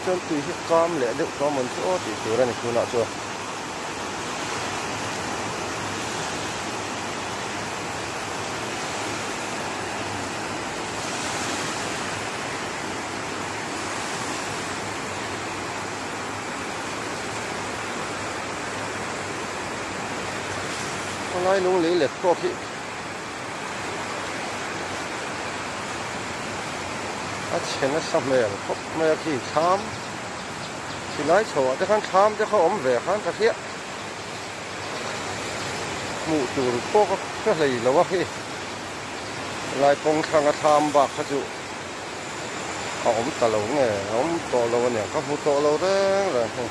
chuan tui hi kam leh deuh tawh amawn chu aw tih tur a ni tunah chuan. Khawlai lung lei let pawh khi a chhe nasa hmel khawp mai a khi thlam silai chho ah te khan thlam te kha awm ve khan ka hriat hmuh tur pawh ka hre hlei lo a khi lai kawng thlanga thlam bak kha chu a awm ta lo nge a awm tawh lo aniang ka hmu tawh lo reng reng hei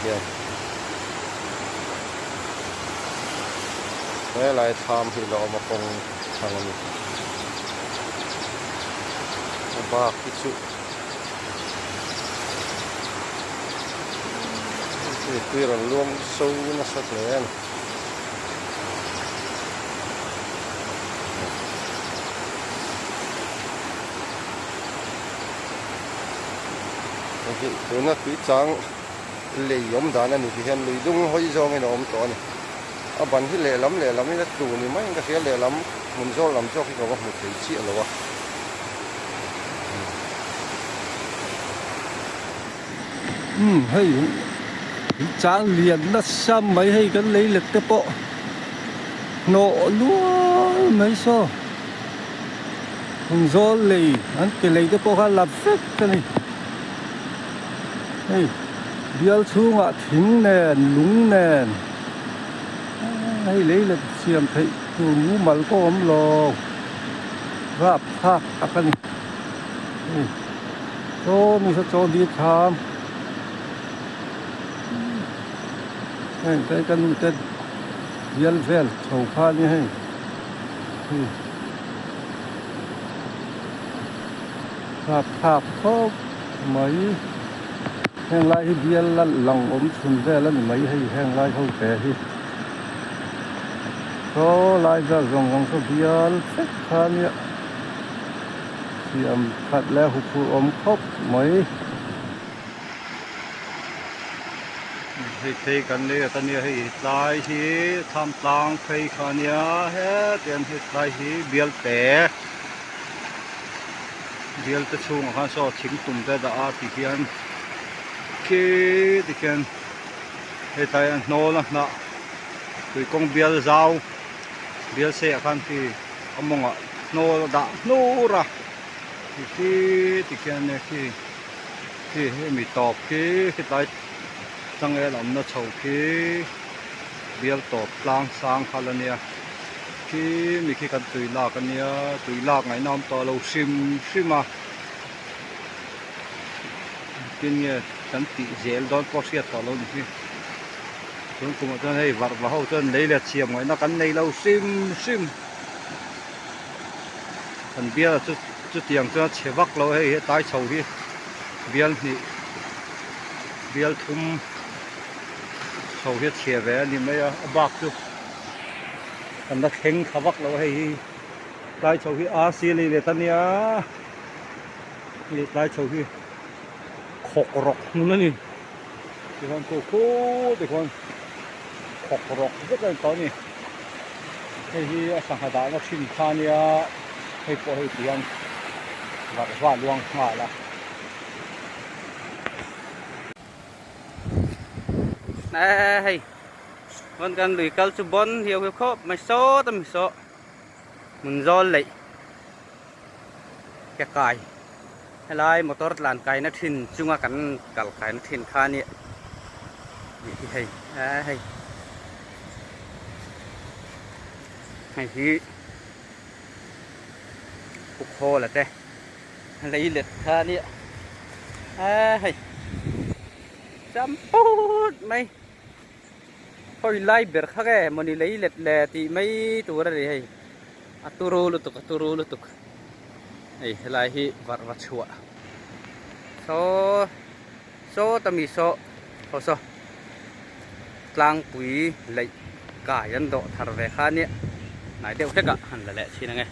hian helai thlam hi la awm a kawng thlang a ni a bak hi chu mipui rawn luang so nasa hle a ni. Hei tuna tui chang lei awm dan a ni ti hian lui dung hawi zawngin a awm tawh a ni. A ban hi lehlam lehlam in a tlu ni maiin ka hria lehlam hmun zawl lam zawk hi ka va hmu thei chiah lo a. Umm hei chang lian nasa mai hei kan lei let te pawh hnawh lual mai saw zawl lei an ke lei te pawh kha la vek a ni hei bial chhungah thing nen lung nen hei lei let siam theih tur mumal pawh a awm lo rapthlak tak a ni hei. Chaw mi saw chaw dil thlam heng te ka nu te bial vel chho kha a nia hei hei rapthlak khawp mai heng lai hi bial la lang awm chhun vel a ni mai hei heng lai ho te hi saw lai vel zawng zawng saw bial vek kha a nia. Siam khat leh huphurh awm khawp mai. Hei phei kan nei a nia hei tlai hi thlam tlang phei kha a nia hetiang hi tlai hi bial te bial te chhungah khan saw thing tum te a dah a ti hian khi ti khian hetlai a hnawl a hnah tuikawng bial zau bial sei ah khan khi a mawngah hnawl a dah hnur a ti khi ti khian nia khi khi hemi tawp khi hetlai changel awmna chho khi bial tawp tlang sang kha la nia khi mi khi kan tui lak a nia tui lak ngaihna awm tawh lo hrim hrim a engtin nge kan tih zel dawn pawh hriat tawh lo ni hi. Tun kumah chuan hei varhva ho chuan lei leh chhiam ngaihna kan nei lo hrim hrim kan bial chu chutiang chuan a chhe vak lo hei hetlai chho hi bial hnih bial thum chho hi a chhe ve a ni mai a a bak chu kan la thleng thla vak lo hei hi tlai chho hi a si lei let a nia hei tlai chho hi khawk rawk hmun a ni. Tikhuan khu khu tikhuan khawk rawk vek a ni tawh a ni. Hei hi a sangha dahna thin kha a nia, hei pawh hei ti hian varh va luang nghal a. Hei vawn kan lui kal chu bawn hiau hiau khawp mai sawt a mi saw hmun zawl leih ke kai. Helai motor tlan kaina thin chunga kan kal kaina thin kha nia nih hi hei a hei hei hi pu khawl a te lei let kha nia a hei cham put mai hawi lai ber kha nge mawni lei let le tih mai tur a ni hei a turu lutuk a turu lutuk. Hei helai hi varh va chhuah saw saw ta mi saw haw saw tlangpui leih kai an dawh thar ve kha nia hnai deuh hlek ah han la leh thin ange.